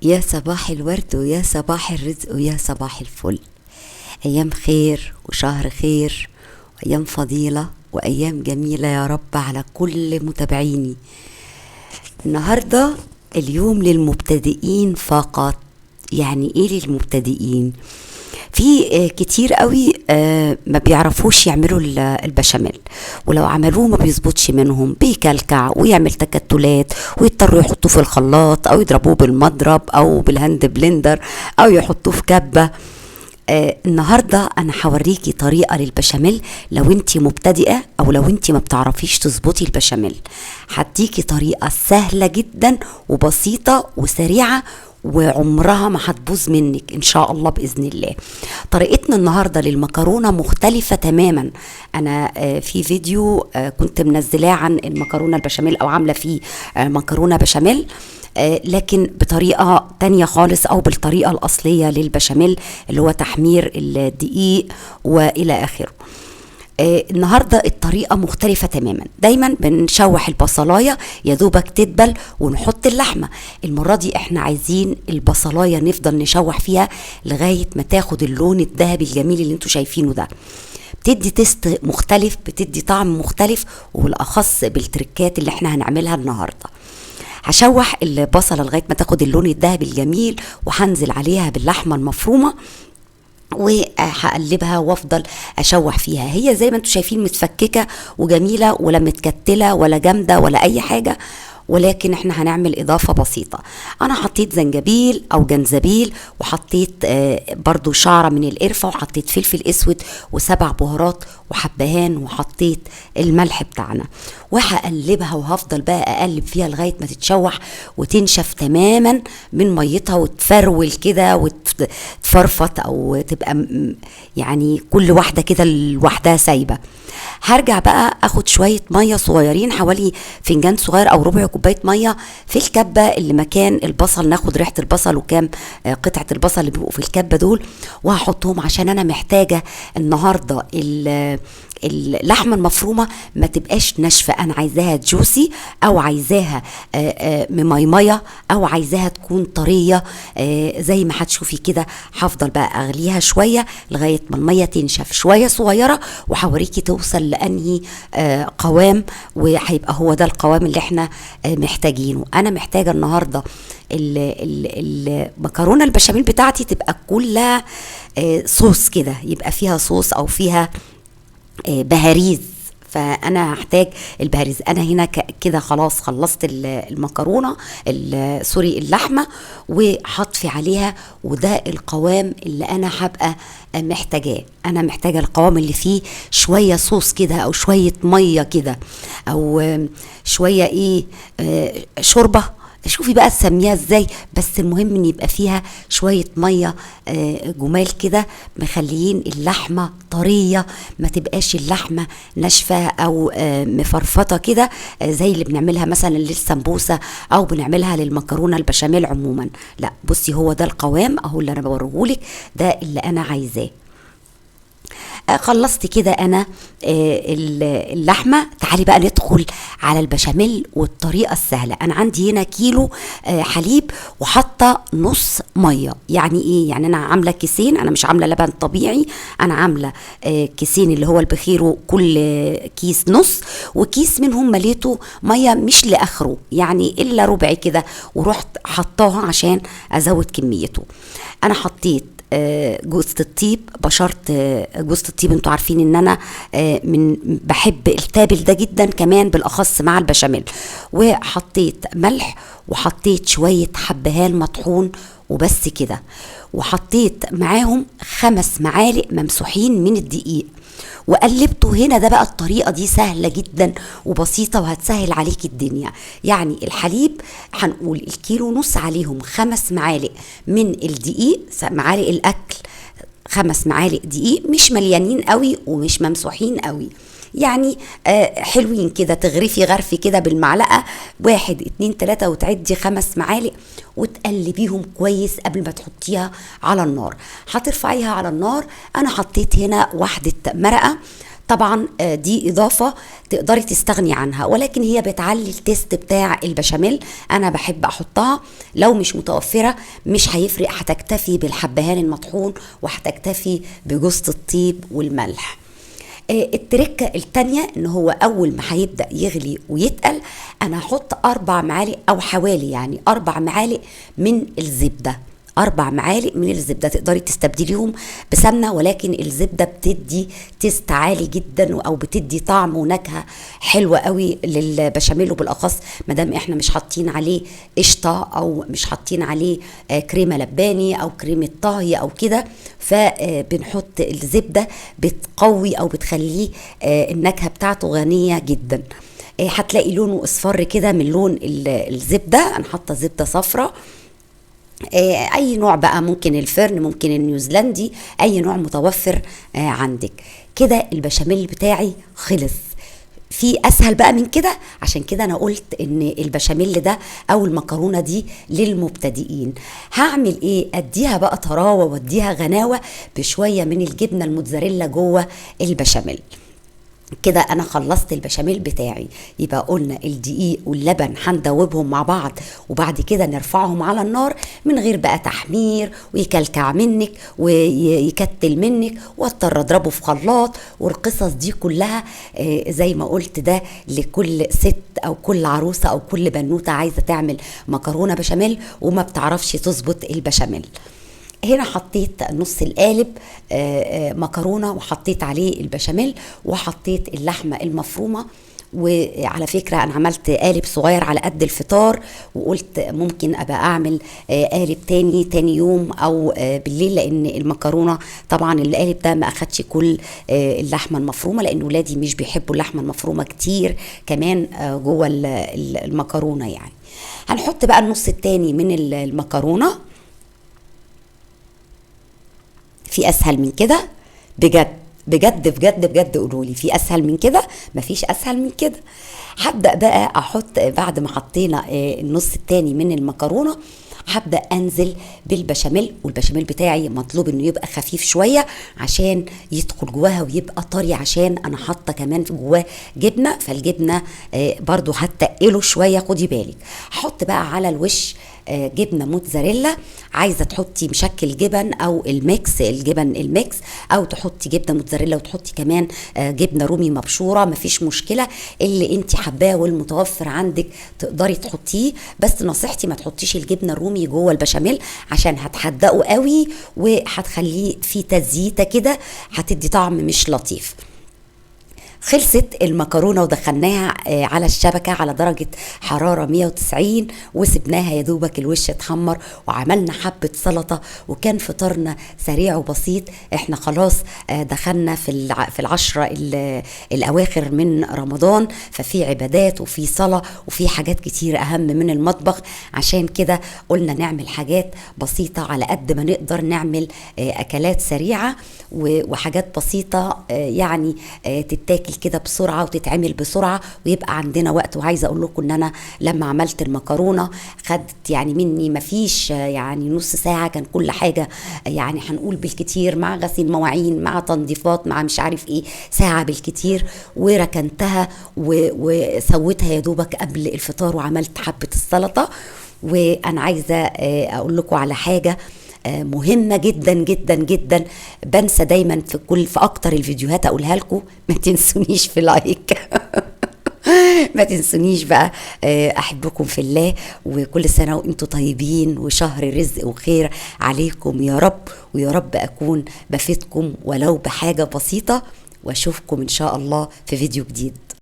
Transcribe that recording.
يا صباح الورد ويا صباح الرزق ويا صباح الفل. أيام خير وشهر خير وأيام فضيلة وأيام جميلة يا رب على كل متابعيني. النهاردة اليوم للمبتدئين فقط. يعني ايه للمبتدئين؟ في كتير قوي ما بيعرفوش يعملوا البشاميل، ولو عملوه ما بيظبطش منهم، بيكلكع ويعمل تكتلات ويضطروا يحطوه في الخلاط او يضربوه بالمضرب او بال hand blender او يحطوه في كبه. النهارده انا هوريكي طريقه للبشاميل لو انتي مبتدئة او لو انتي ما بتعرفيش تظبطي البشاميل. هديكي طريقه سهلة جدا وبسيطة وسريعة وعمرها ما هتبوظ منك ان شاء الله باذن الله. طريقتنا النهارده للمكرونه مختلفة تماما. انا في فيديو كنت منزلاه عن المكرونه البشاميل او عامله فيه مكرونه بشاميل، لكن بطريقة تانية خالص او بالطريقة الاصلية للبشاميل اللي هو تحمير الدقيق والى اخره. النهارده الطريقة مختلفة تماما. دايما بنشوح البصلايه يا دوبك تدبل ونحط اللحمة. المرة دي احنا عايزين البصلايه نفضل نشوح فيها لغاية ما تاخد اللون الذهبي الجميل اللي انتوا شايفينه ده. بتدي taste مختلف، بتدي طعم مختلف، وبالاخص بالتركات اللي احنا هنعملها النهارده. هشوح البصله لغاية ما تاخد اللون الذهبي الجميل وهنزل عليها باللحمه المفرومه وهقلبها وافضل اشوح فيها. هي زي ما انتم شايفين متفككه وجميلة ولا متكتله ولا جامدة ولا اي حاجة، ولكن احنا هنعمل اضافه بسيطة. انا حطيت زنجبيل او جنزبيل، وحطيت برضو شعره من القرفه، وحطيت فلفل اسود وسبع بهارات وحبهان، وحطيت الملح بتاعنا، وهقلبها وهفضل بقى اقلب فيها لغاية ما تتشوح وتنشف تماما من ميتها وتفرول كده وتفرفط او تبقى يعني كل واحدة كده لوحدها سايبه. هرجع بقى اخد شوية مية صغيرين، حوالي فنجان صغير او ربع كوباية مية في الكبه اللي مكان البصل، ناخد ريحه البصل وكام قطعه البصل اللي بيبقوا في الكبه دول، وهحطهم عشان انا محتاجه النهارده اللحمة المفرومه ما تبقاش ناشفة. انا عايزاها جوسي او عايزاها مميميه او عايزاها تكون طرية زي ما هتشوفي كده. هفضل بقى اغليها شوية لغاية ما المية تنشف شوية صغيرة، وهوريكي توصل لانهي قوام، وهيبقى هو ده القوام اللي احنا محتاجينه. انا محتاجه النهارده المكرونه البشاميل بتاعتي تبقى كلها صوص كده، يبقى فيها صوص او فيها بهاريز، فانا هحتاج البهاريز. انا هنا كده خلاص خلصت المكرونه sorry اللحمة، وهطفي عليها، وده القوام اللي انا هبقى محتاجاه. انا محتاجه القوام اللي فيه شوية صوص كده او شوية مية كده او شوية ايه شوربة، شوفي بقى تسميها ازاي، بس المهم ان يبقى فيها شوية مية جمال كده، مخليين اللحمة طرية، ما تبقاش اللحمة ناشفة او مفرفطه كده زي اللي بنعملها مثلا للسمبوسه او بنعملها للمكرونه البشاميل عموما. لا بصي، هو ده القوام اهو اللي انا بوريهولك، ده اللي انا عايزاه. خلصت كده انا اللحمة. تعالي بقى ندخل على البشاميل والطريقة السهلة. انا عندي هنا كيلو حليب وحاطه نص مية. يعني ايه؟ يعني انا عامله كيسين، انا مش عامله لبن طبيعي، انا عامله كيسين اللي هو البخيرو، كل كيس نص، وكيس منهم مليته مية مش لاخره، يعني الا ربع كده، ورحت حطاها عشان ازود كميته. انا حطيت جوزة الطيب، بشرت جوزة الطيب. انتوا عارفين ان انا من بحب التابل ده جدا، كمان بالاخص مع البشاميل. وحطيت ملح وحطيت شوية حبهان مطحون وبس كده، وحطيت معاهم 5 معالق ممسوحين من الدقيق وقلبته. هنا ده بقى الطريقة دي سهلة جدا وبسيطة وهتسهل عليك الدنيا. يعني الحليب هنقول الكيلو ونص عليهم 5 معالق من الدقيق، معالق الأكل 5 معالق دقيق، مش مليانين قوي ومش ممسوحين قوي، يعني حلوين كده، تغرفي غرف كده بالمعلقة، 1 2 3 وتعدي 5 معالق، وتقلبيهم كويس قبل ما تحطيها على النار. هترفعيها على النار. انا حطيت هنا واحدة مرقة، طبعا دي اضافه تقدري تستغني عنها، ولكن هي بتعلي ال taste بتاع البشاميل، انا بحب احطها. لو مش متوفرة مش هيفرق، هتكتفي بالحبهان المطحون وهتكتفي بجوزة الطيب والملح. التركة التانية ان هو اول ما هيبدأ يغلي ويتقل انا هحط 4 معالق او حوالي يعني 4 معالق من الزبدة، 4 معالق من الزبدة. تقدري تستبدليهم بسمنة، ولكن الزبدة بتدي taste عالي جدا او بتدي طعم ونكهة حلوة قوي للبشاميل، وبالاخص ما دام احنا مش حاطين عليه قشطة او مش حاطين عليه كريمة لباني او كريمة طهي او كده، فبنحط الزبدة بتقوي او بتخليه النكهة بتاعته غنية جدا. هتلاقي لونه اصفر كده من لون الزبدة، انا حاطة زبدة صفرة، اي نوع بقى، ممكن الفرن ممكن النيوزيلندي، اي نوع متوفر عندك. كده البشاميل بتاعي خلص. في اسهل بقى من كده؟ عشان كده انا قلت ان البشاميل ده او المكرونه دي للمبتدئين. هعمل ايه؟ اديها بقى طراوه واديها غناوه بشوية من الجبنة الموتزاريلا جوه البشاميل. كده انا خلصت البشاميل بتاعي. يبقى قلنا الدقيق واللبن هندوبهم مع بعض، وبعد كده نرفعهم على النار من غير بقى تحمير ويكلكع منك ويكتل منك واضطر اضربه في خلاط والقصص دي كلها. زي ما قلت ده لكل ست او كل عروسه او كل بنوته عايزه تعمل مكرونه بشاميل وما بتعرفش تظبط البشاميل. هنا حطيت نص القالب مكرونه وحطيت عليه البشاميل وحطيت اللحمة المفرومه. وعلى فكرة انا عملت قالب صغير على قد الفطار، وقلت ممكن ابقى اعمل قالب تاني يوم او بالليل، لان المكرونه طبعا القالب ده ما اخدش كل اللحمة المفرومه، لان ولادي مش بيحبوا اللحمة المفرومه كتير كمان جوه المكرونه. يعني هنحط بقى النص التاني من المكرونه. في اسهل من كده؟ بجد بجد بجد بجد قولولي في اسهل من كده؟ مفيش اسهل من كده. هبدأ بقى احط بعد ما حطينا النص التاني من المكرونه، هبدأ انزل بالبشاميل. والبشاميل بتاعي مطلوب انه يبقى خفيف شوية عشان يدخل جواها ويبقى طري، عشان انا حاطه كمان جواه جبنه، فالجبنه برضو هتقله شوية، خدي بالك. هحط بقى على الوش جبنه موتزاريلا، عايزه تحطي مشكل جبن او ال mix، الجبن ال mix، او تحطي جبنه موتزاريلا وتحطي كمان جبنه رومي مبشوره، مفيش مشكلة، اللي انت حباه والمتوفر عندك تقدري تحطيه. بس نصيحتي ما تحطيش الجبنة الرومي جوه البشاميل عشان هتحدقه قوي وهتخليه في تزييته كده، هتدي طعم مش لطيف. خلصت المكرونة ودخلناها على الشبكة على درجة حرارة 190، وسبناها يا دوبك الوش اتحمر، وعملنا حبة سلطة، وكان فطارنا سريع وبسيط. احنا خلاص دخلنا في العشرة الأواخر من رمضان، ففي عبادات وفي صلاة وفي حاجات كتير أهم من المطبخ، عشان كده قلنا نعمل حاجات بسيطة على قد ما نقدر، نعمل أكلات سريعة وحاجات بسيطة يعني تتاكل كده بسرعة وتتعمل بسرعة ويبقى عندنا وقت. وعايزة اقول لكم ان انا لما عملت المكرونة خدت يعني مني مفيش يعني نص ساعة، كان كل حاجة يعني هنقول بالكتير مع غسيل مواعين مع تنظيفات مع مش عارف ايه، ساعة بالكتير، وركنتها وسويتها يا دوبك قبل الفطار وعملت حبة السلطة. وانا عايزة اقول لكم على حاجة مهمة جدا جدا جدا، بنسى دايما في اكتر الفيديوهات اقولها لكم، ما تنسونيش في لايك ما تنسونيش بقى. احبكم في الله، وكل سنة وانتم طيبين، وشهر رزق وخير عليكم يا رب، ويا رب اكون بفيدكم ولو بحاجة بسيطة، واشوفكم ان شاء الله في فيديو جديد.